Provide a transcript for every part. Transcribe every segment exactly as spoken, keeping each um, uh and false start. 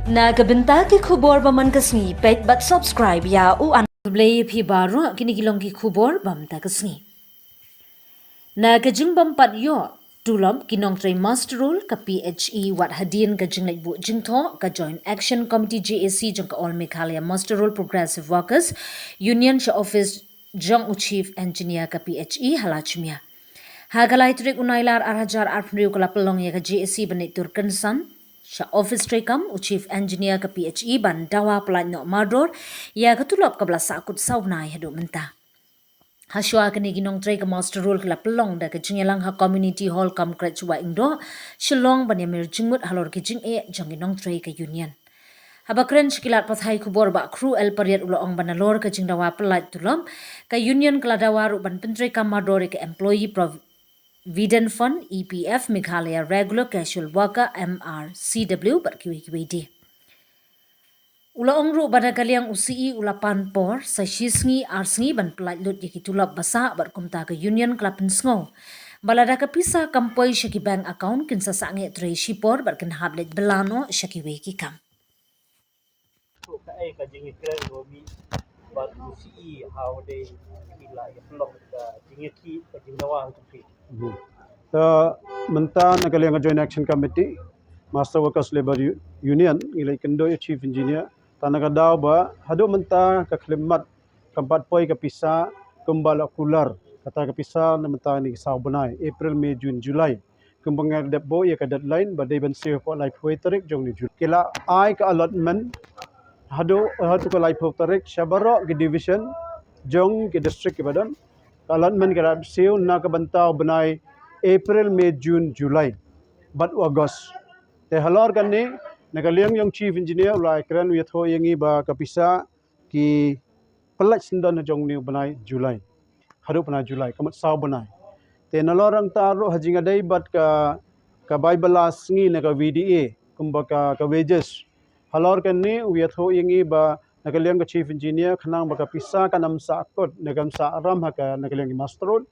Na ka bynta ki khubor ba man ka sngi, peit bad subscribe ïa u an. Khublei ïa phi baroh, kine ki long ki khubor ba man ka sngi. Na ka jingbym pat ïoh tulop ki nongtrei muster roll ka P H E wat hadien ka jingleit buh jingthoh ka Joint Action Committee, J A C, jong ka All Meghalaya Muster Roll Progressive Workers Union sha office jong u Chief Engineer ka P H E ha Laitumkhrah. Ha ka lai tarik u Nailar ar hajar arphew hynriew ka la pynlong ïa ka J A C ban leit tur kynsan sha office treikam u Chief Engineer ka P H E ban dawa pyllait noh mardor ïa ka tulop kaba la sahkut saw bnai haduh mynta. Hashwa kane ki nongtrei ka muster roll ka la pynlong da ka jingïalang ha Community Hall cum Crèche Wahingdoh, Shillong, ban ïamir jingmut halor ki jingeh jong ki nongtrei ka Union. Haba kren sha ki lad pathai khubor, Bah Kru L Pariat u la ong ba nalor ka jingdawa pyllait tulop, ka Union ka la dawa ruh ban pyntreikam mardor ïa ka Employee Provident Fund, E P F, Meghalaya Regular Casual Worker, M R C W, bad kiwei kiwei de. U la ong ruh ba na ka liang u C E u la pan por sa shi sngi ar sngi ban pyllait lut ïa ki tulop ba sah, bad kumta ka Union ka la pynsngew ba lada ka pisa kam poi sha ki bank account, kin sa sangeh trei shipor bad kin hap leit bylla noh sha kiwei ki kam. To, kaei ka jingïakren ba mih bad u C E ha u dei ki la ïa pynlong ka jingïakhih, ka jingdawa ha ka phi? Mhm. Ta mynta na ka liang ka Joint Action Committee, Muster Workers Labour U-, Union, ngi la ïakynduh ïa u Chief Engineer. Ta na ka daw ba haduh mynta ka khyllipmat kam pat poi ka pisa kumba la kular. Kata ka pisa na mynta kine ki saw bnai, April, May, June, July. Kumba nga dep buh ïa ka deadline ba dei ban siew hapoh laiphew tarik jong une u July. Ki la ai ka allotment haduh, haduh ka laiphew tarik sha baroh ki division jong ki district kiba don. Ka allotment ka la siew na ka bynta u bnai April, May, June, July bad u August. Te halor kane, na ka liang jong u Chief Engineer u la ïakren, u ïathuh ïa ngi ba ka pisa ki pyllait syndon ha jong une u bnai July haduh bnai July, ka mut saw bnai. Te nalor nangta ruh, ha jingïadei bad ka, ka bai bylla sngi na ka V D A, kumba ka, ka wages, halor kane u ïathuh ïa ngi ba na ka liang ka Chief Engineer, khnang ba ka pisa kan ym sahkut, ne kan ym sah ram ha ka, na ka liang ki muster roll,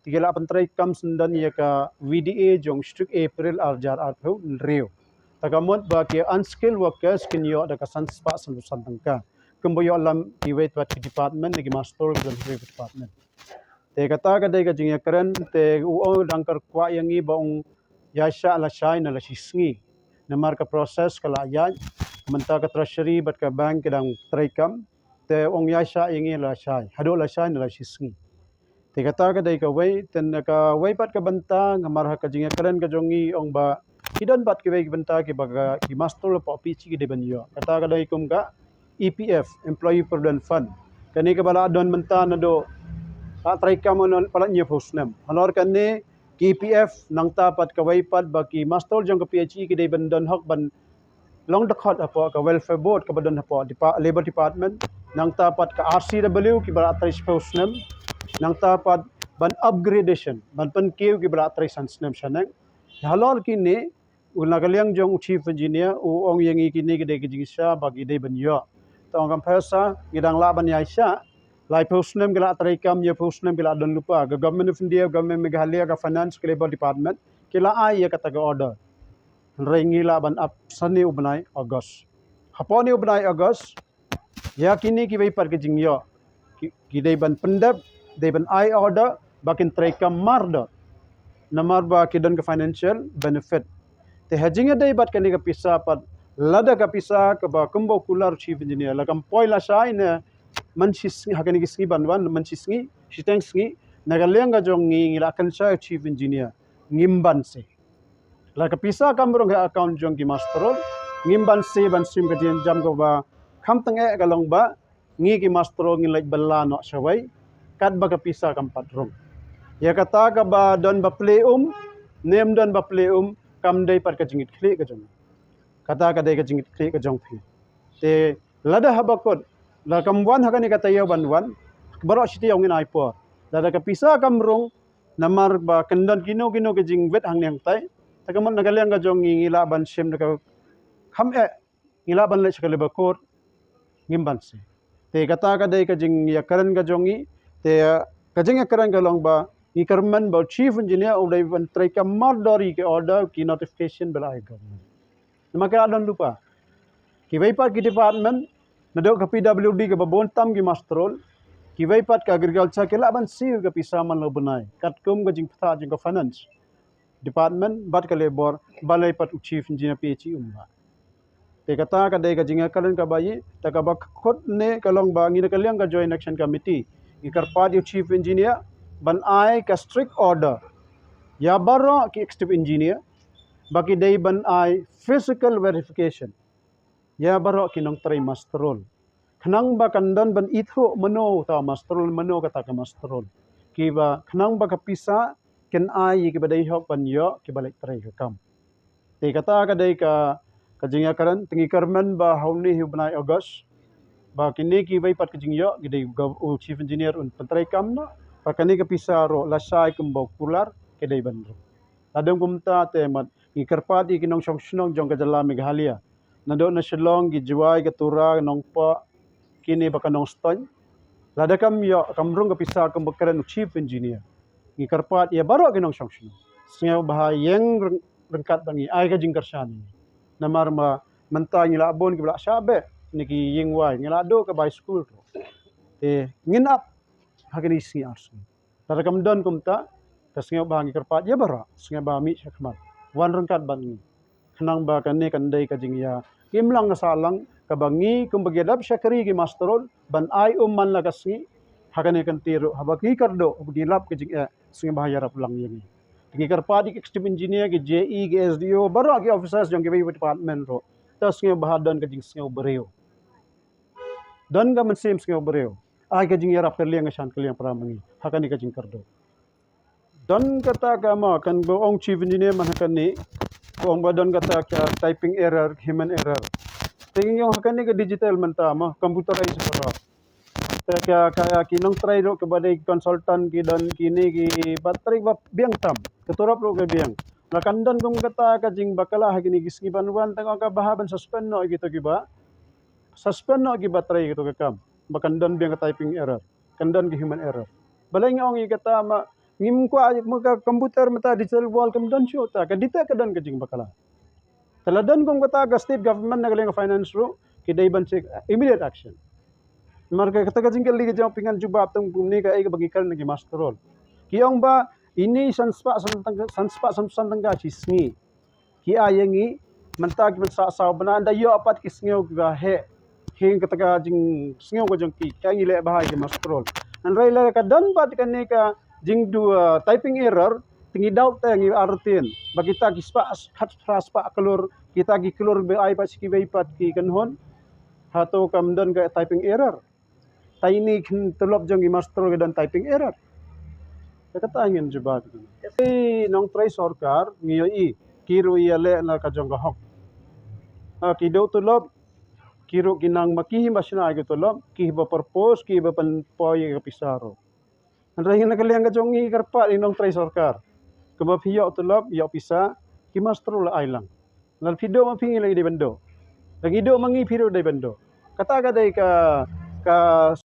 te ki la pyntreikam syndon ïa ka V D A jong u April ar hajar arphew hynriew. Ta ka mut ba ki unskilled workers kin ïoh da ka san spah sanphew san tyngka, kumba ïoh lam kiwei pat ki department ne ki muster roll ki don kiwei pat ki department. Te kata ka dei ka jingïakren, te u ong, u dang kyrpad ïa ngi ba un ïaishah lashai ne la shi sngi. Namar ka process ka la ïaid, mynta ka treasury bad ka bank ki dang treikam, te u ong ïaishah ïa ngi lashai, haduh lashai ne la shi sngi. Te kata ka dei kawei, te na kawei pat ka bynta, namar ha ka jingïakren ka jong ngi, ong ba ki don pat kiwei ki bynta kiba ka, ki muster roll hapoh P H E ki dei ban ïoh. Kata ka dei kum ka E P F, Employee Provident Fund. Kane kaba la don mynta naduh, la treikam palat hynñiewphew snem. Halor kane ka E P F, nangta pat kawei pat ba ki muster roll jong ka P H E ki dei ban don hok ban long dkhot hapoh ka Welfare Board kaba don hapoh Depa-, Labour Department, nangta pat ka R C W kiba la trei shiphew snem, nangta pat ban upgradation, ban pynkiew kiba la trei san snem shaneng. Halor kine, u na ka liang jong u Chief Engineer, u ong ïa ngi kine ki dei ki jingshisha ba ki dei ban ïoh. Te ong kam pisa, ngi dang lah ban ïaishah, laiphew snem ki la treikam, hynñiewphew snem ki la don lypa. Ka Government of India, Government Meghalaya, ka Finance, ka Labour Department, ki la ai ïa kata ka order. Hynrei ngi lah ban ap sa une u bnai August. Hapoh une u bnai August, ïa kine kiwei pat ki jingïoh, ki, ki dei ban pyndep, dei ban ai order ba kin treikam mardor. Namar ba ki don ka financial benefit. Te ha jingïadei bad kane ka pisa pat, lada ka pisa kaba kumba u kular u Chief Engineer, la kam poi lashai ne man shi sngi, ha kane ka sngi ban wan, man shi sngi, shiteng sngi, na ka liang ka jong ngi, ngi la kynshai u Chief Engineer, ngim banse. La ka pisa kam rung ha account jong ki muster roll, ngim banse ban shim ka jingïalam kaba kham tyngeh, ka long ba ngi ki muster roll ngin leit bylla noh shawei, katba ka pisa kam pat rung. Ïa kata kaba don ba plie um, ne ym don ba plie um, kam dei pat ka jingkitkhlieh ka jong ngi. Kata ka dei ka jingkitkhlieh ka jong phi. Te lada haba kut, la kam wan ha kane ka taïew ban wan, baroh shi taïew ngin ai por. Lada ka pisa kam rung, namar ba kan don kino kino ka jingwit hangne hangtai, te ka mut na ka liang ka jong ngi, ngi lah ban shim da ka kham eh, ngi lah ban leit sha ka Labour Court, ngim banse. Te kata ka dei ka jingïakren ka jong ngi, te ka jingïakren ka long ba ngi kyrmen ba u Chief Engineer u dei ban treikam mardor ïa ki order, ki notification ba la ai government. Namar ki la don lypa. Kiwei pat ki department, naduh ka P W D kaba bun tam ki muster roll, kiwei pat ka agriculture ki lah ban siew ka pisa man la u bnai, katkum ka jingpyntha jong ka finance department bad ka labor, balei pat u chief engineer P H E um lah. Te kata ka dei ka jingïakren kaba ïeit, te kaba kut ne ka long ba ngi na ka liang ka Joint Action Committee ngi kyrpad ïa u chief engineer ban ai ka strict order ïa baroh ki executive engineer ba ki dei ban ai physical verification ïa baroh ki nongtrei muster roll, khnang ba kan don ban ithuh mano uta u muster roll, mano kata ka muster roll, kiba khnang ba ka pisa kin ai ïa kiba dei hok ban ïoh kiba leit trei ka kam. Te kata ka dei ka, ka jingïakren, te ngi kyrmen ba ha une hi u bnai August ba kine kiwei pat ka jingïoh ki dei u chief engineer un pyntrei kam noh, ba kane ka pisa ruh lashai kumba u kular ki dei ban rung. Lada ym kumta te mat ngi kyrpad ïa ki nongshong shnong jong ka jylla Meghalaya, naduh na Shillong, ki Jowai, ka Tura, ka Nongpoh, kine ba ka Nongstoiñ, lada kam ïoh, kam rung ka pisa kumba kren u chief engineer, ngi kyrpad ïa baroh ki nongshong shnong, sngewbha ïeng ryngkat bad ngi, ai ka jingkyrshan ïa ngi. Namar ma mynta ngi la bun kiba la shah beh na ki ïing wai, ngi la duh ka bai skul ruh. Te ngin ap ha kine ki sngi ar sngi. Lada kam don kumta, te sngewbha ngi kyrpad ïa baroh, sngewbha mih sha khmat, wan ryngkat bad ngi, khnang ba kane kan dei ka jingïa imlang sahlang kaba ngi kumba ki dap shakri ki muster roll ban ai um man la ka sngi. Ha kane ka kynti ruh haba ki kyrduh, haba ki lap ka jingeh, sngewbha ïarap lang ïa ngi. Te ngi kyrpad ïa ki executive engineer, ki J E, ki S D O, baroh ki officers jong kiwei department ruh, te sngewbha don ka jingsngew briew, don ka mynsiem sngew briew, ai ka jingïarap kylliang ka shan kylliang para ma ngi ha kane ka jingkyrduh. Don kata ka ma kan ba ong chief engineer man ha kane, ka ong ba don kata ka typing error, human error. Te ngi ong ha kane ka digital mynta ma computerized baroh. Te ka, ka ki nongtrei ruh kiba dei consultant ki don kine ki ba trei ba biang tam. Ka turap ruh ka biang. La kan don kum kata ka jingbakla ha kine ki sngi ban wan, te ka ong ka bha ban suspend noh ïa kito kiba suspend noh kiba trei kito ki kam, ba kan don biang ka typing error, kan don ki human error. Balei ngi ong ïa kata ma ngim kwah ma ka computer mynta digital world kam don shuh ta, ka detect ka don ka jingbakla. Te la don kum kata ka state government na ka liang ka finance ruh ki dei ban check immediate action. Namar ka kata ka jingkylli ka jong pyngan jubab tang kumne kaei kaba ngi kren na ki muster roll. Ki ong ba ine san spah san tang, san spah san, san tang ka shi sngi. Ki ai ïa ngi, mynta ki ban sah saw bnai, ynda ïoh pat ki sngew kiba heh. Hing kata ka jingsngew ka jong ki, ka ngi leh bha ïa ki muster roll. Hynrei lada ka don pat kane ka jingdu, uh, typing error, te ngi daw te ngi artien ba kita ki spah, khatphra spah klur, kita ki klur ba ai pat sha kiwei pat ki kynhun. Hato kam don ka typing error? Te ine ki tulop jong ki muster roll ki don typing error? Te kata ngin jubab. Ki nongtrei sorkar ngi ïohi ki ruh ïaleh na ka jong ka hok. Ha, ki duh tulop, ki ruh ki nang ma ki hi ba shna ïa ki tulop, ki hi ba propose, ki hi ba pynpoi ïa ka pisa ruh. Hynrei na ka liang ka jong ngi kyrpad ïa nongtrei sorkar, kaba phi ïoh tulop, ïoh pisa, ki muster roll ai lang. Lada phi duh ma phi, ngi la dei ban duh. Lada ngi duh ma ngi, phi ruh dei ban duh. Kata ka dei ka, ka